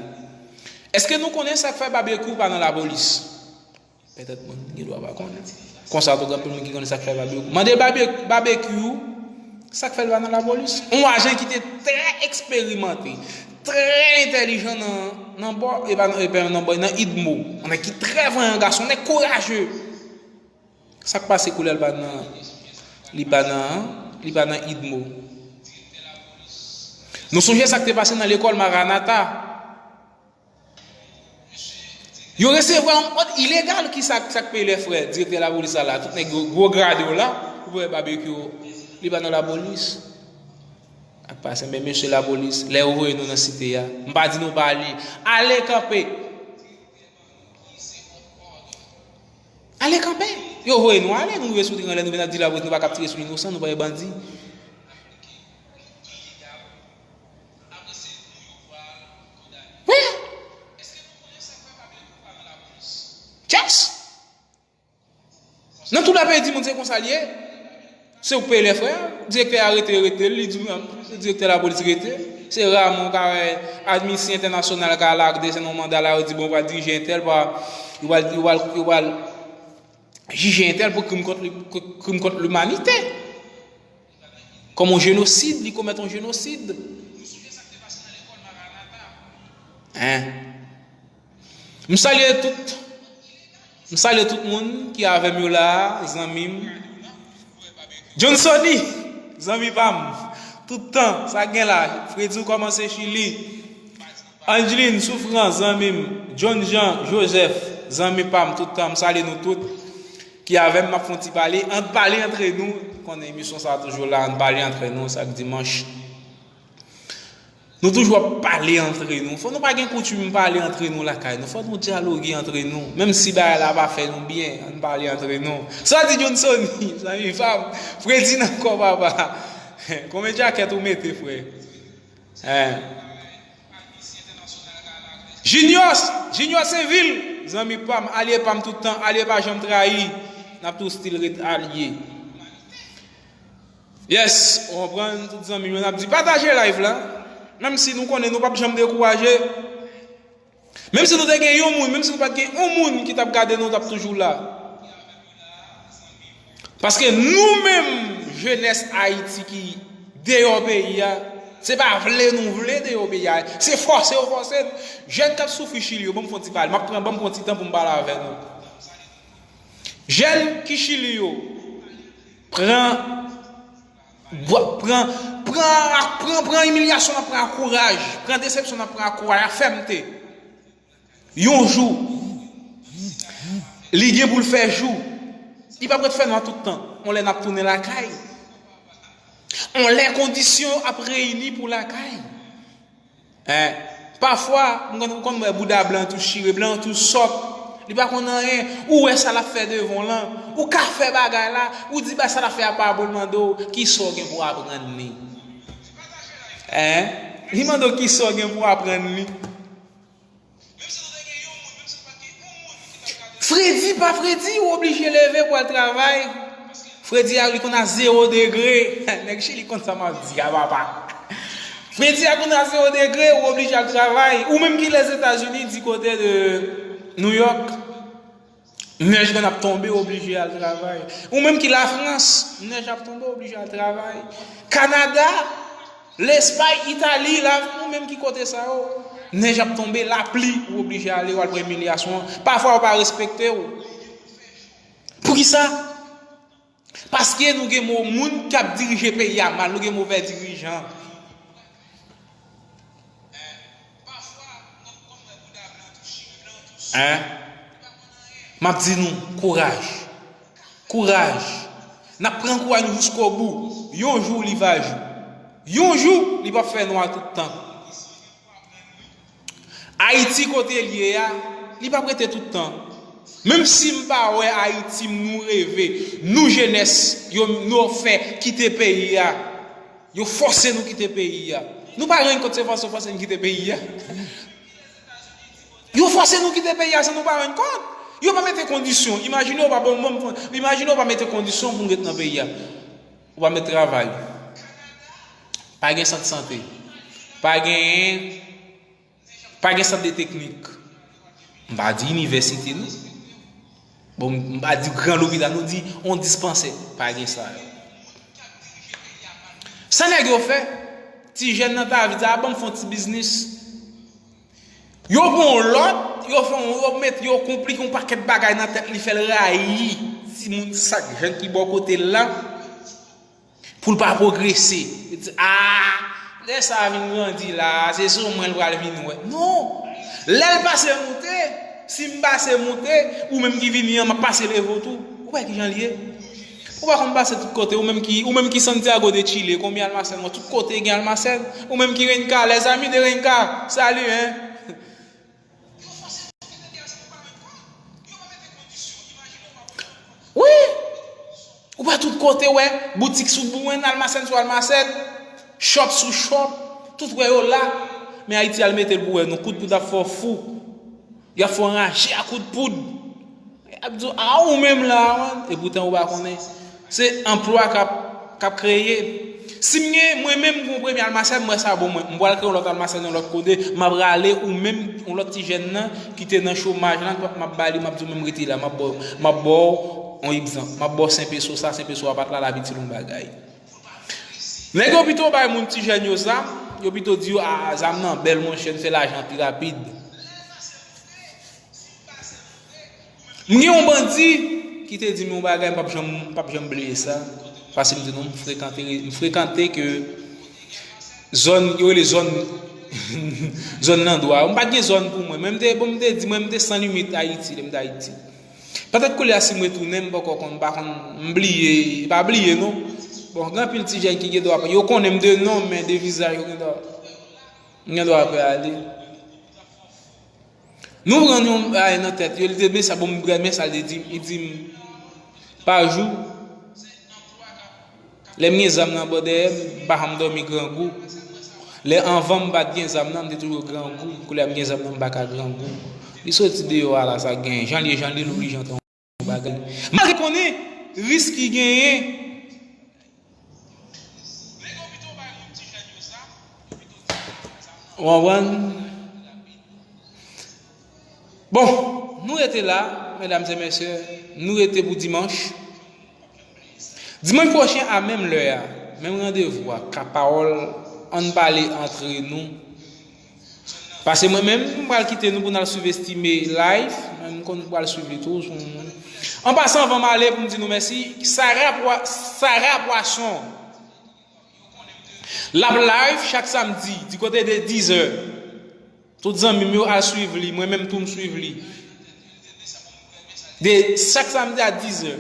Èske nou konnen sa k fè Babekyou pa nan lapolis? Petèt moun gen dwa pa konnen. Konsa tou, gen anpil moun ki konnen sa k fè Babekyou. Mande Babe-, Babekyou sa k fè l pa nan lapolis. Yon ajan ki te trè eksperimante, trè entèlijan nan, nan bò, e pa nan, e pa nan bò, nan idmo. Yon nèg ki trè vayan gason, yon nèg kouraje. Sa k pase koulè l pa nan, li pa nan, li pa nan idmo. Nou sonje sa k te pase nan lekòl Maranatha. Yo resevwa yon òd ilegal. Ki sa, sa k peye lè frè, direktè lapolis la la, tout nèg gwo, gwo grade yo la, ou wè Babekyou, li pa nan lapolis. Ak pase, men mesye lapolis, lè yo voye nou nan site a, m pa di nou pa ale, ale kanpe. Ale kanpe. Yo voye nou ale, nou rive sou teren, lè nou vin ap di lapolis, nou pa kap tire sou inosan, nou pa gen bandi. Wi. Yes. Nan tout lè peyi di moun se konsa l ye. Se ou k peye lè frè. Direktè a rete, rete, li di, direktè lapolis rete. Se raman w ka wè Amnesty International ka lage desann yon manda la, yo di, bon, ou pral dirije entèl, pa, yo pral, yo pral, yo pral jije entèl pou krim kont, krim kont limanite. Kòm yon jenosid, li komèt yon jenosid. Hein? M salye tout, m salye tout moun ki avè m yo la a, zanmi m. Johnson, zanmi pa m, tout tan, sa gen la, Freddy ou kòmanse Chili. Angeline Souffrant, zanmi m. John Jean Joseph, zanmi pa m, tout tan, m salye nou tout. Ki avè m, m ap fè yon ti pale, ann pale antre nou, konnen emisyon sa a toujou la, ann pale antre nou, sak dimanch. Nou toujou ap pale antre nou. Fò nou pa gen koutim pale antre nou lakay nou. Fò nou dyaloge antre nou. Menm si bagay la pa fè nou byen, ann pale antre nou. Sa di Johnson, zanmi pa m, Fredi nan kò papa. Konbyen djakèt ou mete, frè? Hein. Junior, Junior Sainvil, zanmi pa m, alye pa m tout tan, alye pa janm trayi. N ap toujou still ret alye. Yes, ou konprann, tout zanmi yo, n ap di pataje live la. Menm si nou konnen nou p ap janm dekouraje. Menm si nou te gen yon moun, menm si nou pa t gen yon moun ki t ap gade nou, t ap toujou la. Paske nou menm, jenès Ayiti ki deyò peyi a, se pa vle nou vle deyò peyi a, se fòse yo fòse n. Jèn k ap soufri Chili yo, ban m fè yon ti pale, m ap pran, ban m pran yon ti tan pou m pale avè nou. Jèn ki Chili yo, pran, pran, pran, pran, pran imilyasyon n ap pran ak kouraj, pran desepsyon n ap pran ak kouraj, ak fèmte. Yon jou, li gen pou l fè jou. Li p ap ret fè nwa tout tan. On lè n ap tounen lakay. On lè kondisyon ap reyini pou lakay. Hein? Pafwa, m konn, ou konn wè bouda blan tou chire, blan tou sòt. Li pa konn anyen. Ou wè sa l ap fè devan w lan. Ou ka fè bagay la. Ou di ba sa l ap fè a pa bon, l mande w, kisa w gen pou aprann li? Hein? Li mande w kisa w gen pou aprann li. Fredi pa Fredi, ou oblije leve pou al travay. Fredi a, li konn a zewo degre. Nèg Chili konn sa m ap di a, papa. Fredi a konn a zewo degre, ou oblije al travay. Ou menm ki Lèzetazini, di kote de Nouyòk, nèj konn ap tonbe, ou oblije al travay. Ou menm ki Lafrans, nèj ap tonbe, ou oblije al travay. Kanada, Lespay, Itali, la, ou menm ki kote sa yo, nèj ap tonbe, lapli, ou oblije ale, w al pran imilyasyon an. Pafwa, yo pa respekte w. Poukisa? Paske nou gen mo-, moun k ap dirije peyi a mal, nou gen movè dirijan. Hein? M ap di nou, kouraj. Kouraj. N ap pran kouraj nou jiskobou. Yon jou li va jou. Yon jou li p ap fè nwa tout tan. Ayiti kote l ye a, li p ap rete tout tan. Menm si m pa wè Ayiti m nou reve, nou jenès, yo nou fè kite peyi a. Yo fòse nou kite peyi a. Nou pa rann kont se fòse, fòse n kite peyi a. Yo fòse nou kite peyi a san nou pa rann kont. Yo pa mete kondisyon. Imajine w pa bon, bon, imajine w pa mete kondisyon pou n ret nan peyi a. Ou pa met travay. Pa gen sant sante. Pa gen, pa gen sant de teknik. M pa di inivèsite, non. Bon, m pa di gran lopital, nou di on dispansè. Pa gen sa yo. Sa nèg yo fè? Ti jèn nan ta vle di, a, ban m fè on ti biznis. Yo pran yon lòt, yo fè yon, yo met, yo konplike yon pakèt bagay nan tèt li, fè l rayi timoun, sa k jèn ki bò kote l la, pou l pa pwogrese. Li di, a, lè sa a vin grandi la, se sou mwen l pral vin wè. Non! Lè l pase moute, si m pase moute, ou menm ki vini an, m ap pase leve w tou. Ou wè kijan l ye? Ou pa konn pase tout kote, ou menm ki, ou menm ki Santiago de Chile, konbyen almasèn, mwen, tout kote gen almasèn. Ou menm ki Renka, les amis de Renka, salut, hein. Wi! Ou pa tout kote, wè, boutik sou bouwen, almasèn sou almasèn, shop sou shop, tout wè yo la. Men Ayiti al mete l pou wè nou, kout poud ap fè w fou. Y ap fè w raje a kout poud. Y ap di w, a, ou menm la, man. E poutan ou pa konnen. Se anplwa k ap, k ap kreye. Si m gen, mwen menm, m gen yon premye almasèn, m wè sa bon mwen. M pral kreye yon lòt almasèn yon lòt kote. M ap rale ou menm, yon lòt ti jèn nan, ki te nan chomaj lan, m ap ba li, m ap di w menm rete la, m ap ba w, m ap ba w yon egzanp. M ap ba w sen peso, sa sen peso a pa t la, l ap itil yon bagay. Nèg yo pito bay moun ti jèn yo zam, yo pito di yo, a, zam nan bèl, monchè, n fè lajan pi rapid. M gen yon bandi ki te di m yon bagay, m p ap janm, m p ap janm bliye sa. Paske m te, non, m frekante, m frekante ke zòn, yo rele zòn, zòn nan dwa. M pa t gen zòn pou mwen. Men m te, bon, m te di, mwen, m te san limit Ayiti, lè m te Ayiti. Petèt koulye a si m retounen, m poko konn, m pa konn, m bliye, pa bliye non. Bon, gen anpil ti jèn ki gen dwa, yo konnen m de non, men de vizaj yo gen dwa. M gen dwa pè ale. Nou pran yon bagay nan tèt yo, li te men sa, bon, m pran men sa, li te di, li di m, pa jou, lè m gen zam nan bò dèyè m, m pa janm dòmi grangou. Lè anvan m pa t gen zam nan, m te toujou grangou. Koulye a m gen zam nan, m pa ka grangou. Li soti deyò a la, sa gen. Jan li ye, jan li ye, l oblije antre yon bagay. Malgre konnen risk ki genyen. Ou konprann? Bon, nou rete la, medam e mesye, nou rete pou dimanch. Dimanch pwochen a menm lè a, menm randevou a, ka pawòl, ann pale antre nou. Paske mwen menm, m pral kite nou pou n al swiv Estimé live, mwen m konn pral swiv li tou. An pasan, anvan m ale, pou m di nou mèsi, Sara Pwa-, Sara Pwason. L ap live chak samdi, di kote de dizè. Tout zanmi m yo al swiv li, mwen menm tou m swiv li. De chak samdi a dizè.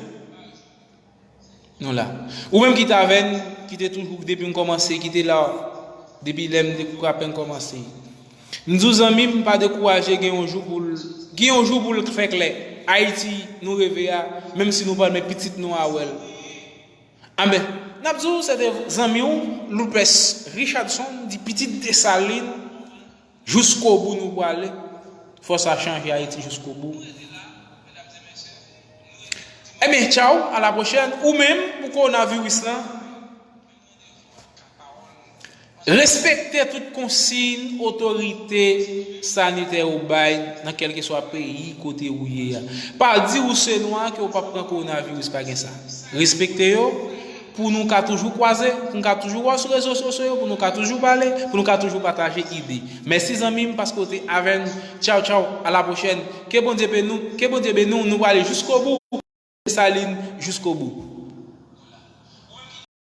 Nou la. Ou menm ki t avè n, ki te toujou depi m kòmanse, ki te la depi lè m te kou apèn kòmanse. M di w zanmi m, pa dekouraje, gen yon jou pou l, gen yon jou pou l fè klè. Ayiti, nou reve a, menm si nou pa, men pitit nou a wè l. Anben, n ap di w, se te zanmi w, Loupès Richardson, di pitit Desalin, jouskobou nou prale. Fòs a chanje Ayiti jouskobou. Ebyen, tchaw, a la pwochèn. Ou menm, pou kowonaviris lan, respekte tout konsiy otorite sanitè yo bay nan kèlkeswa peyi kote ou ye a. Pa di ou se nwa ke ou p ap pran kowonaviris, pa gen sa. Respekte yo, pou nou ka toujou kwaze, pou nou ka toujou wè sou rezo sosyo yo, pou nou ka toujou pale, pou nou ka toujou pataje ide. Mèsi zanmi m paske w te avè n. Tchaw, tchaw, a la pwochèn. Ke Bondye beni w, ke Bondye beni w, nou prale jouskobou. Desalin jouskobou.